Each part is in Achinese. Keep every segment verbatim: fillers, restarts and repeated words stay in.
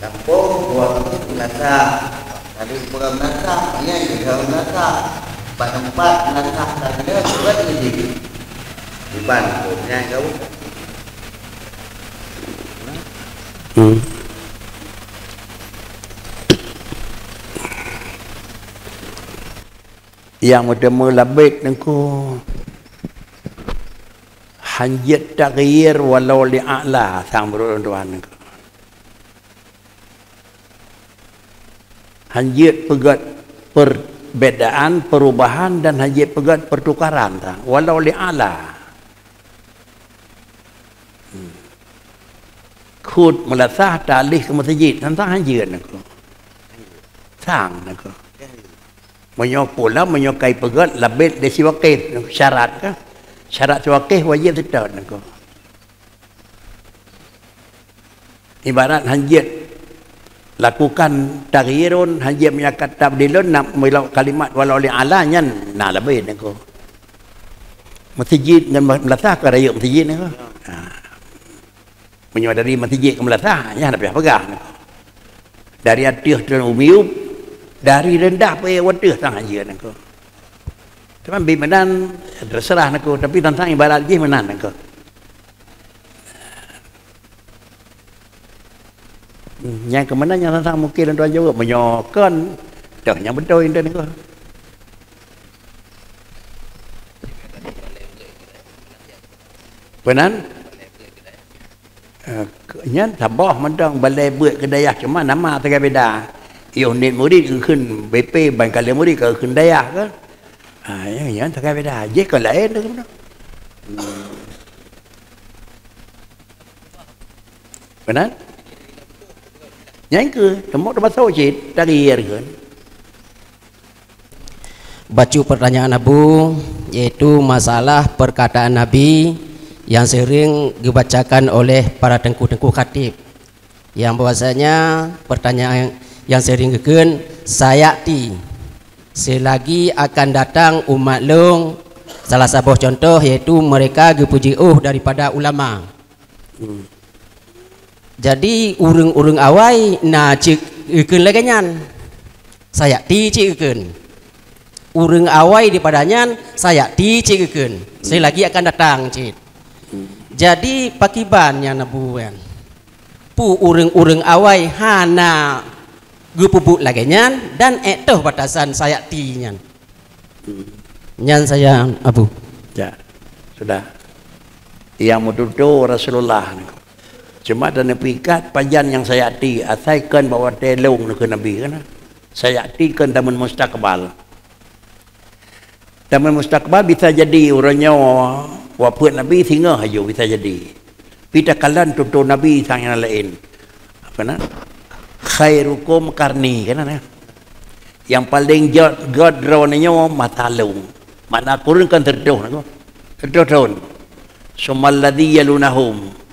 Kampung buah meunasah. Lalu buah meunasah, nyan juga meunasah. Bak tempat meunasah tadi surat ni. Iban tu, nyan kau. Hmm. Nyang meuteumé labét nengku. Hanjeuet taghyir walau li a'la sang beureuloh tuan nengku. Hanjeuet peugét perbedaan, perubahan dan hanjeuet peugét pertukaran sang walau li a'la. Hmm. Khut meulasah talih keu meuseujid, sang-sang hanjeuet nengku. Sang nengku. Meunyoe pula, meunyoe kai peugét labét lé siwakih syarat ka. Syarat siwakih wajéb seutôt nengku. Ibarat hanjeuet lakukan taghyirun, hanjeuet meunyakat tabdilun, na meulok kalimat walau li a'la nyan na labét nengku. Meuseujid ngon meulasah ka rayeuk meuseujid nengku. Ha. Meunyoe dari meuseujid keu meulasah, nyan hana payah peugah nengku. Dari ateueh teuh u miyueb, dari reundah peuet u ateueh sang hanjeuet nengku. Teuma bi meunan, teuseurah nengku, tapi sang-sang ibarat jih meunan nengku. Nyang keu meunan nyang sang-sang mungken lôn tuan jaweueb, meunyoe kon, toh nyang beutôi nengku. Peue nan? Eh, nyan saboh mantong balai beuet keu dayah, cuma nama sagai beda. Yoh niet murit geukheun B P, ban ka lheueh murit ka geukheun dayah kan. Ha, nyan, nyan sagai beda. Jih kon laén tu sebenarnya. Hmm. Peue nan? Nyan keuh, teumok teumasok cit, taghyir kan. Bacut pertanyaan Abu, yaitu masalah perkataan Nabi yang sering dibacakan oleh para teungku-teungku khatib, yang bahwasanya pertanyaan yang sering geukheun, "Sayati, selagi akan datang umat lôn," salah saboh contoh yaitu mereka geupeujiôh daripada ulama. Hmm. Jadi, ureuëng-ureuëng awai na cit geukheun lagée nyan. Sayati cit geukheun. Ureuëng awai dipada nyan, sayati cit geukheun. Selagi akan datang cit. Jadi, pakiban nyan Abu nyan. Peue ureuëng-ureuëng awai hana geupeubuet lagée nyan dan ék toh batasan sayati nyan. Hmm. Nyan saja, Abu. Ya, sudah. Nyang meututoe Rasulullah nyoe. Cuma dan neupikat pajan nyang sayati, asai kon bak watée lôn nyoe keu Nabi kan. Sayati kon zaman mustakbal. Zaman mustakbal bisa jadi uroe nyoe wafeuet Nabi singoh aju bisa jadi. Pi takalon tutoe Nabi sang nyang laén. Apa na? "Khairukum qarni," kan na? Nyang paleng jot, göt droeneuh nyoe masa lôn. Makna kureueng kan sireutoh nyoe. Sireutoh thon. "Tsummal ladzi yalunahum."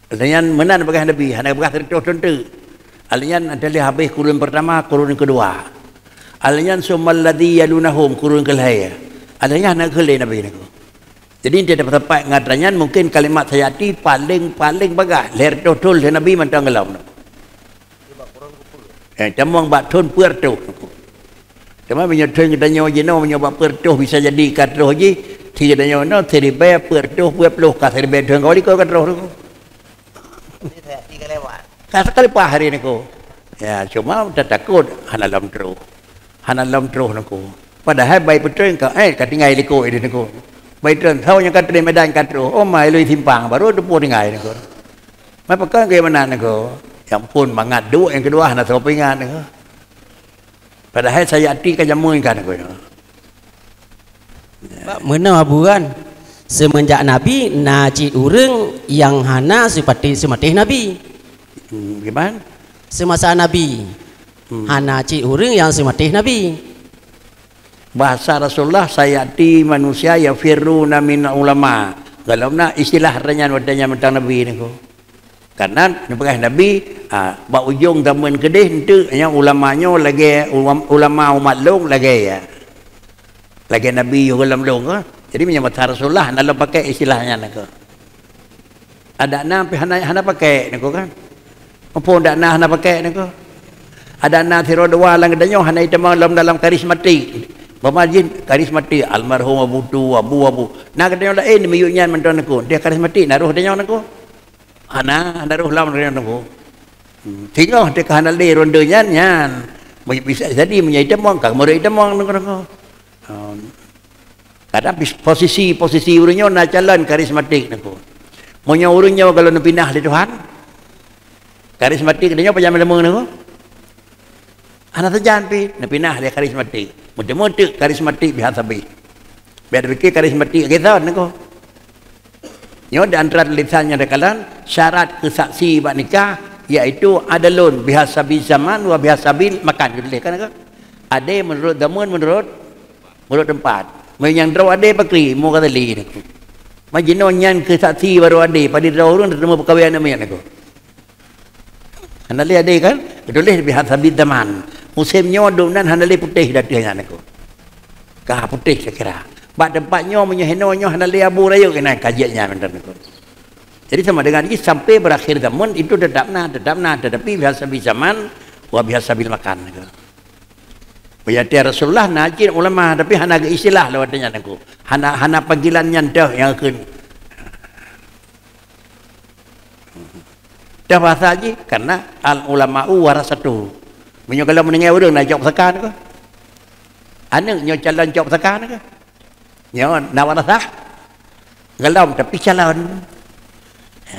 Alheuh nyan meunan bagaih Nabi, hana bagaih sireutoh thon teuk. Alheuh nyan adalah habéh kureueng peurtama, kureueng keudua. Alheuh nyan "tsummal ladzi yalunahum," kureueng keulhée. Alheuh nyan hana keu lé Nabi nyoe. Jadi, nyan teumpat ngon tanyan mungken kalimat sayati paleng-paleng bagaih, lhèe reutôh thôn lheueh Nabi mantong gohlom. Eh, tamong bak thôn peuet reutôh. Teuma meunyoe thôn geutanyoe jinoe, meunyoe bak peuet reutôh bisa jadi ka troh jih, si geutanyoe nyoe siribèe peuet reutôh peuet ploh ka siribèe thôn ka likot ka troh tu. Ka seukalipaih hari niko. Ya, cuma tatakot hana lom troh. Hana lom troh niko. Padahai bai peutrön ka, eh, ka tinggai likot di niko. Bai trön, saboh nyang ka trön Medan ka troh. Oh, mai lôn simpang, baru teupeu tinggai niko. Mai pakon keu meunan niko. Ya ampun, mangat duek nyang keudua hana soe peuingat niko. Padahai sayati ka jameun ka niko. Bak meunoe Abu kan, seumeunjak Nabi na cit ureuëng nyang hana seupati seumatéh Nabi. Hmm, gimana? Semasa Nabi, hmm, hana cit ureuëng nyang seumatéh Nabi. Bahasa Rasulullah, "Sayati manusia yafirruna min ulama." Gohlom na istilah tanyan watée nyan mantong Nabi niko. Karena neupeugah Nabi, ah, bak ujong zaman keudeh enteuk nyan ulama nyoe lagée ulam-, ulama umat lôn lagée, ya. Lagée Nabi yoh gohlom lôn, ha. Jadi meunyoe masa Rasulullah hana lom pakai istilah nyan niko. Adak na pih hana, hana pakai niko kan. Muphom dak na hana pakai nangko. Ada na sidroe dua lam geutanyoe hana jitamong lom dalam karismatik. Umpama jih karismatik almarhum Abu Tu, Abu, Abu. Na geutanyoe laén miyueb nyan mantong nangko. Dia karismatik na roh geutanyoe nangko. Hana, hana roh lom geutanyoe nangko. Hmm, singoh teuka hana lé ronde nyan, nyan. Bisa jadi meunyoe jitamong, ka meureuek jitamong nangko-nangko. Um, kadang pis-, posisi-posisi ureuëng nyoe na calon karismatik nangko. Meunyoe ureuëng nyoe kalau neupinah lé Tuhan, karismatik geutanyoe pajan meuleumeue nangko. Hana sajan pih, neupinah lé karismatik. Meuteumé teuk karismatik biasa bih. Biar pikir karismatik kisah nangko. Nyoe di antara tulisan nyang teukalon, syarat keu saksi bak nikah, yaitu adalun bihasabi zaman wa bihasabil makan. Tuléh kan nangko? Adé menurut zaman, menurut, menurut tempat. Meunyoe nyang droe adé pakri, mu ka tali nangko. Ma jinoe nyan keu saksi baru adé, padum droe ureuëng teuma peukawen aneuk miet nangko. Hana lé adé kan? Tuléh bihasabi zaman. Musém nyoe dum nan hana lé putéh dateuh nyan nangko. Ka putéh saya kira. Bak teumpat nyoe meunyoe hinoe nyoe hana lé abu rayeuk keunan ka jeuet nyan mantong nangko. Jadi sama dengan jih sampai berakhir zaman itu tetap na, tetap na, tetapi bihasabi zaman wa bihasabil makan nangko. Meunyoe Rasulullah na cit ulama tapi hana geuistilah lewat nyan nangko. Hana, hana panggilan nyan teuh nyang kheun. Teuh bahasa jih karena al ulama'u warasatu. Meunyoe kalau meuninggai ureuëng na cok pusaka nangko. Aneuk nyoe calon cok pusaka nangko. Nyoe na warasah. Galom tapi calon. Ha.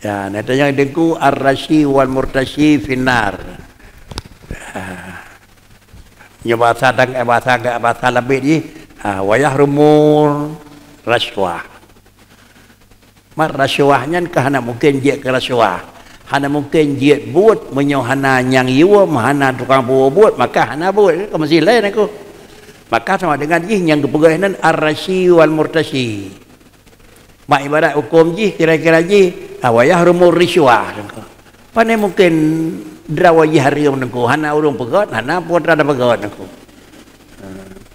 Ya, na tanyong Teungku ar-rasyi wal murtasyi finnar. Ha. Nyoe bahasa dang, eh, bahasa, bahasa labit jih. Ha, wa yahrumu rasyuah. Mat rasyuah nyan ka hana mungken jeuet keu rasyuah. Hana mungken jeuet buet meunyoe hana nyang yuem, hana tukang puwoe buet, maka hana buet. Ka meusilai nangko. Maka sama dengan jih nyang geupeugah nan ar-rasyi wal murtasyi. Mak ibarat huköm jih kira-kira jih, ah, wa yahrumu risyuah. Pane mungken droe jih hareuem nangko, hana ureuëng peugöt, hana putra da peugöt nangko. Ha,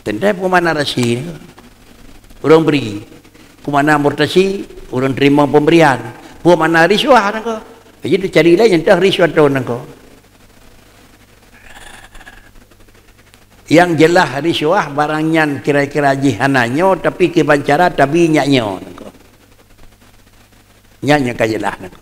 teuntée peue makna rasyi nangko? Ureuëng bri. Peue makna murtasyi? Ureuëng teurimong pemberian. Peue makna risyuah nangko? Jadi teucari lé nyang teuh risyuah nangko. Nyang jeulaih risyuah barang nyan kira-kira jih hana nyoe, tapi kiban cara tabi nyak nyoe nangko. Nyan nyang ka jeulaih nangko.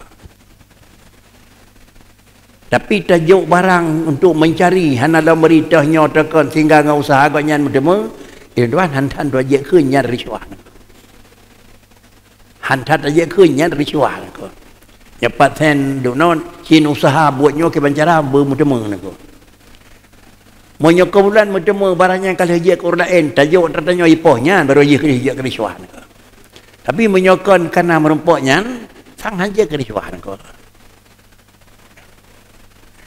Tapi tajok barang untuk mencari hana lom bri teuh nyoe teukon sehingga ngon usaha gobnyan meuteumé, ya Tuhan, han-han tuha jeuet kheun nyan risyuah nangko. Han that tajak kheun nyan risyuah nangko. Nyoe pat then dunon cin usaha buet nyoe kiban cara beumeuteumé nangko. Meunyoe keubeulan meuteumé barang nyan ka lheueh jeuet keu ureuëng laén, tajok atra tanyoe ipoh nyan baru jih keu jeuet keu risyuah nangko. Tapi meunyoe kon kana meurumpok nyan, sang han jeuet keu risyuah nangko.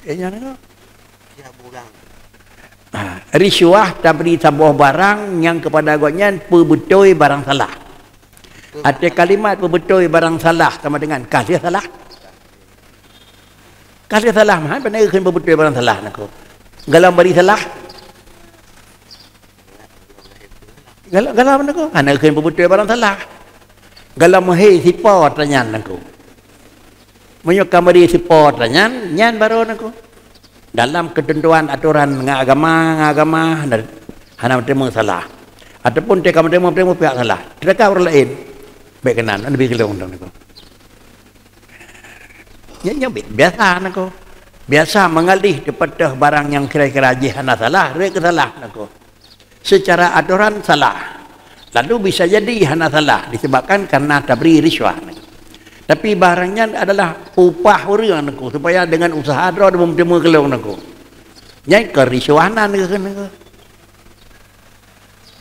Eh, nyan nangko. Ha, risyuah tabri saboh barang nyang keupada gobnyan peubeutôi barang salah. Até kalimat peubeutôi barang salah sama dengan ka lheueh salah. Ka lheueh salah meuhan, pane kheun peubeutôi barang salah nangko. Galom bri salah. Galom, galom nangko. Hana kheun peubeutôi barang salah. Galom meuhé sipo tanyan nangko. Meunyoe ka meuri sipo atra nyan, nyan baru nangko. Dalam keuteuntuan atoran ngon agama, ngon agama, hana, hana meuteumé salah. Ataupun teuka meuteumé, meuteumé pihak salah. Teuka ureuëng laén, bék keunan, leubeh geulong nangko. Nyan, nyan bi-, biasa nangko. Biasa meungalih teupeuteuh barang nyang kira-kira jih hana salah, rhot keu salah nangko. Secara atoran salah. Lalu bisa jadi hana salah disebabkan karena tabri risyuah. Tapi barang nyan adalah upah ureuëng nangko supaya dengan usaha droe meuteumé geulong nangko. Nyan keu risyuah nan keu nangko.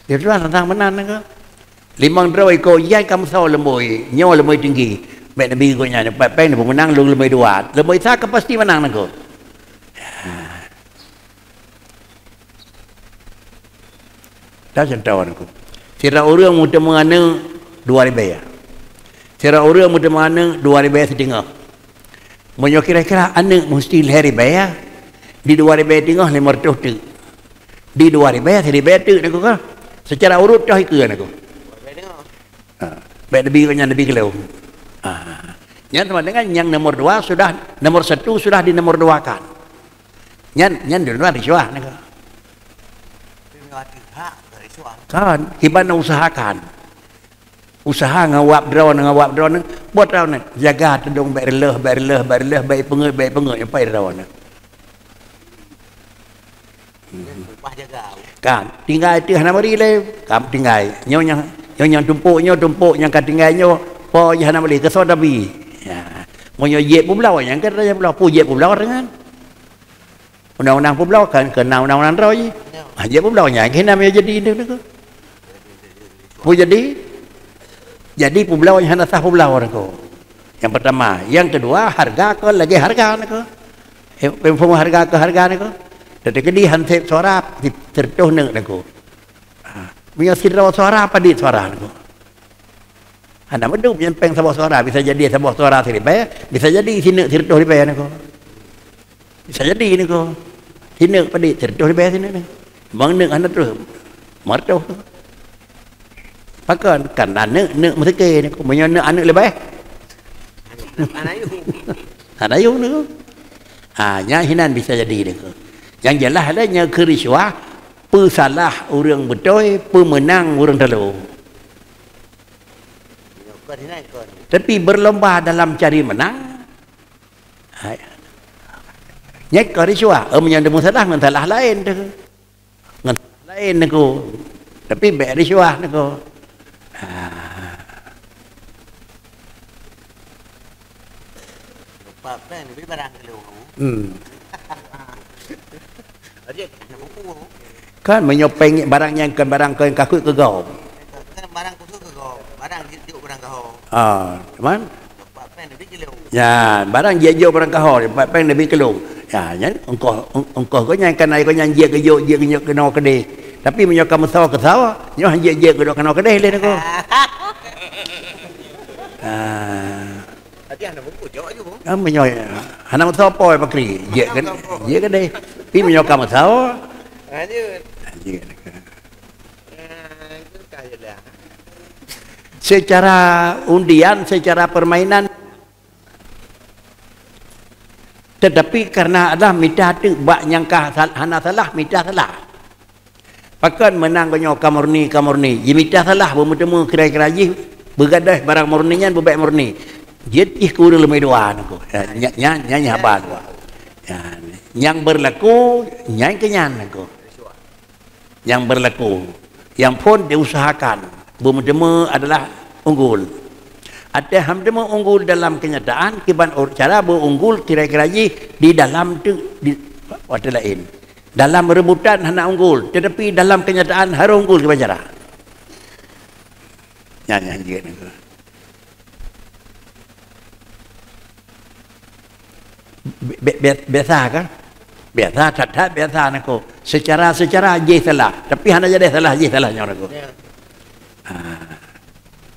Risyuah tentang meunan nangko. Limong droe iko jai ka meusoe leumboi, nyoe leumboi tinggi. Bék nabi gobnyan, pat péng peumeunang lôn leumboi dua. Leumboi sa ka pasti meunang nangko. Dah contoh nangko. Sira ureuëng meuteumé aneuk dua ribée. Sira ureuëng meuteumé aneuk dua ribée siteungoh. Meunyoe kira-kira aneuk meusti lhée ribée, di dua ribée teungoh lima ratus teuk. Di dua ribée, siribée teuk nangko ka. Secara urut toh ikeue nangko. Ha. Bèk neubi nyan neubi keu lôn. Ah. Nyan sama dengan nyang nomor dua sudah, nomor satu sudah di nomor dua kan. Nyan, nyan di luar risuah niko. Kan, kiban usahakan. Usaha ngon wab droe, ngon wab droe, buat droe, jaga teudong bèk reuloh, bèk reuloh, bèk reuloh, bèk peungeut, bèk peungeut, sampai droe. Upah jaga. Kan, tinggai teuh hana bri lé, kan tinggai. Nyoe nyang, nyoe nyang tumpôk, nyoe tumpôk, nyang ka tinggai nyoe, po jih hana bri, keusoe tabi. Ya. Meunyoe jeuet peubloe, nyang ka raya bloe, peue jeuet peubloe deungon. Undang-undang peubloe kan keu na undang-undang droe jih. Ya. Ha, jeuet peubloe nyang keunan meunyoe jadi indeuh niko. Peue jadi? Jadi peubloe nyang hana sah peubloe niko. Nyang pertama, nyang kedua harga kon lagèe harga niko. Eh, peue harga keu harga niko. Teukeudi han sép suara, sireutoh neuk niko. Ha, meunyoe sidroe suara padit suara niko. Hana meudup nyan péng saboh suara, bisa jadi saboh suara siribèe, bisa jadi sineuk sireutoh ribèe niko. Bisa jadi niko. Sineuk padit sireutoh ribèe sineuk niko. Bang neuk hana troh, meureutoh niko. Pakon? Kan aneuk, neuk meuseuké niko. Meunyoe neuk aneuk leubèh. Hana yum. Hana yum niko. Ha, nyan hinan bisa jadi niko. Nyang jeulaih lé nyoe keu risuah, peusalah ureueng beutôi, peumeunang ureueng talo. Tapi berlomba dalam cari menang. Hai. Nyan ka risuah. Eh, meunyoe teumeung salah ngon salah laén teuh. Ngon salah laén niko. Tapi bèk risuah niko. Ha. Lupa péng lebih barang kilo. Hmm. Kan meunyoe péng barang nyang kon barang kon ka khuet keu gob. Kan barang khusus keu gob, barang jeuet jok barang keu ho. Ah, cuman? Empat péng lebih kilo. Ya, barang jeuet jok barang keu ho, empat péng lebih kilo. Ya, nyan ongkoh, ong-, ongkoh gobnyan kan ai gobnyan jeuet keu jok, jeuet keu jok keunoe keudeh. Tapi meunyoe ka meusoe keu soe, nyoe han jeuet jeuet keu jok keunoe keudeh lé niko. Ah. Tadi hana buku, jawab je, Bu. Ah, meunyoe hana meusoe po pakri, jeuet kan, jeuet kan deh. Tapi meunyoe ka meusoe, lanjut. Lanjut. Ah, itu kah je lah. Secara undian, secara permainan, tetapi karena adalah mita teuk bak nyang ka sal-, hana salah, mita salah. Pakon meunang geuh nyoe ka murni, ka murni. Jimita salah, beumeuteumé kira-kira jih beugadôh barang murni nyan beubèk murni. Jeuet jih keu ureueng leumé dua niko. Ya, nya, nya, nya, nya haba niko. Ya, nyang berlaku, nyan keu nyan niko. Nyang berlaku. Nyang phôn diusahakan. Beumeuteumé adalah unggul. Até han teumé unggul dalam kenyataan, kiban ur-, cara beuunggul kira-kira jih di dalam tu, di, watèe laén. Dalam rebutan hana unggul, tetapi dalam kenyataan harôh unggul kiban cara. Nyan, nyan jeuet niko. Bi-, bi-, bi-, biasa kan? Biasa, that-that biasa niko. Secara, secara jih salah, tapi hana jadi salah jih salah nyoe niko. Ya. Ha.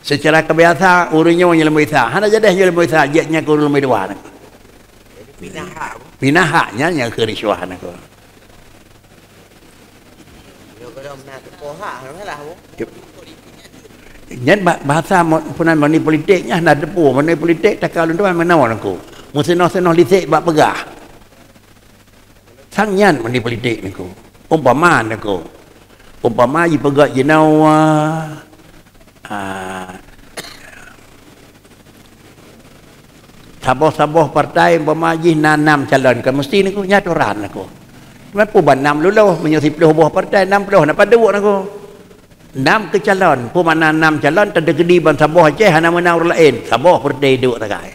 Secara kebiasa ureueng nyoe nyang leumé sa, hana jadi nyang leumé sa, jeuet nyan keu ureueng leumé dua niko. Pinah hak, Bu. Pinah hak nyan nyang keu risuah niko. Nyoe kalau na teupoh hak, hana masalah, Bu. Nyan ba-, bahasa mo-, peunan money politik nyan na teupoh, money politik takal lôn tuan meunoe niko. Meusinoh-sinoh lisek bak peugah. Sang nyan money politik niko. Umpama niko. Umpama jipeugah jinoe, ah, saboh-saboh partai umpama jih na nam calon, kan meusti niko, nyan atoran niko. Cuma peue ban nam lulôh, meunyoe siploh boh partai, nam ploh na padub niko. Nam keu calon, peue makna nam calon, teukeudi ban saboh Aceh hana meunang ureueng laén, saboh partai duek sagai.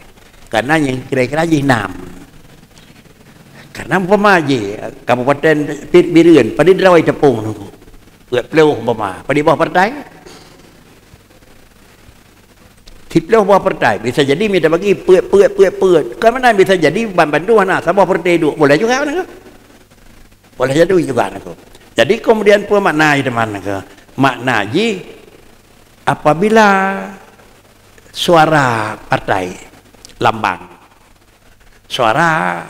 Karena nyang kira-kira jih nam. Karena umpama jih, Kabupaten Bi-, Bireuen, padub droe teupeung niko. Peuet ploh umpama, padub boh partai? Siploh boh partai, bisa jadi mita bagi peuet, peuet, peuet, peuet. Kan meunan bisa jadi ban bandum hana, saboh partai duek. Boleh juga niko. Boleh jadi juga niko. Jadi kemudian peue makna jih teuma niko? Makna jih apabila suara partai lambang suara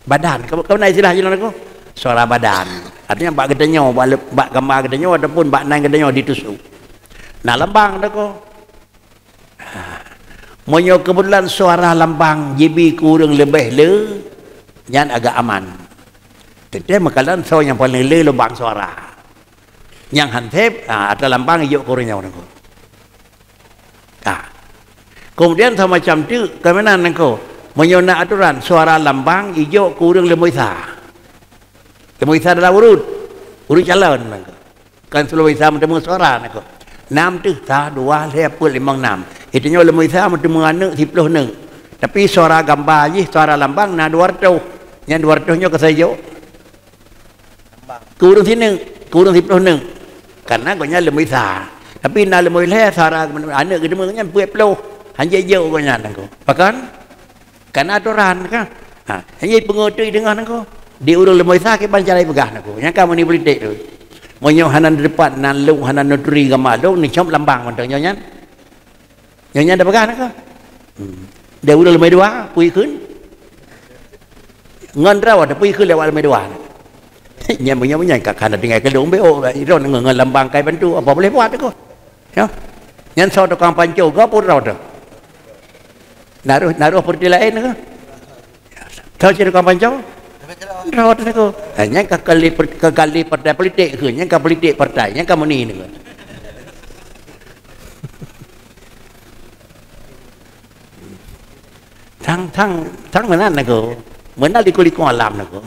badan. Ka, ka na istilah jinoe niko? Suara badan. Artinya bak geutanyoe, bak le-, bak gamba geutanyoe ataupun bak nan geutanyoe ditusuk. Na lambang niko. Meunyoe keubeutulan suara lambang jibi keu ureuëng leubeh le, nyan agak aman. Teuntée meukalon soe nyang paleng le lubang suara. Nyang han seb, ha, atra lambang ijok keu ureuëng nyoe nangko. Ha. Kemudian sama macam tu, keumanan nangko. Meunyoe na aturan suara lambang ijok keu ureuëng leumoi sa. Leumoi sa dalam urut. Urut calon nangko. Kan leumoi sa meuteumé suara nangko. Nam teuh sa, dua, lhée, peuet, limong, nam. Itu nyoe leumoi sa meuteumé aneuëk siploh neuëk. Tapi suara gamba jih, suara lambang na dua ratus. Nyang dua ratus nyoe keu sa ijok. Keu ureuëng sineuk, keu ureuëng siploh neuëk. Karena gobnyan leumoi sa. Tapi na leumoi lhée, suara aneuëk geuteumé nyan peuet ploh. Hanjeuet jok gobnyan nangko. Pakon? Karena aturan kan. Ha, hanjeuet peungeutui deungoe nangko. Di ureuëng leumoi sa kiban cara peugah nangko. Nyang ka meuni politik tu. Meunyoe hana dipat nan lông, hana neuturi gama lông, neucom lambang mantong nyoe nyan. Nyoe nyan dah peugah nangko. Hmm. Di ureuëng leumoi dua, pui kheun. Ngon droe tapui kheun lewat leumoi dua. Nyan meunyoe nyan ka hana tinggai keulông be, oh, iron ngon, ngon lambang kai bantu, apa boleh buat aku? Ya. Nyan soe tukang panco, ga pun droe tu. Naruh, naruh peureulée laén ke? Tahu ciri tukang panco? Rawat aku. Ha, nyang ka kali per-, ka kali partai politik ke, nyang ka politik partai, nyang ka meuni ni ke. Tang, tang, tang meunan aku. Meunan liku-liku alam aku.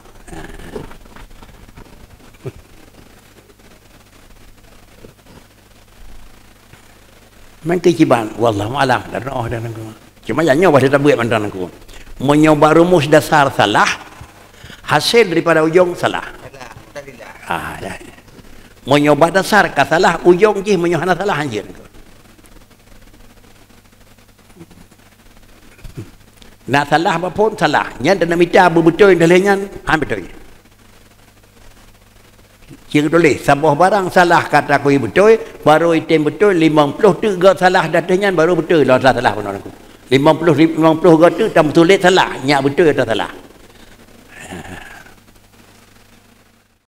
Mungkin kiban, wallahu alam, dan roh dan aku. Cuma yang nyoba kita buat mantan aku. Meunyoe bak rumus dasar salah, hasil daripada ujong salah. Salah, tak salah. Ah, ya. Meunyoe bak dasar ka salah, ujong jih meunyoe hana salah anjeun. Na salah bak phon salah. Nyan dan mita beutôi daleh nyan, han beutôi. Ciri tuléh, saboh barang salah ka takui beutôi, barô item beutôi, limong ploh teuk gét salah di ateueh nyan barô beutôi lom salah-salah bunoe nangko. Limong ploh, limong ploh gét teuk tameutuléh salah, nyak beutôi atau salah.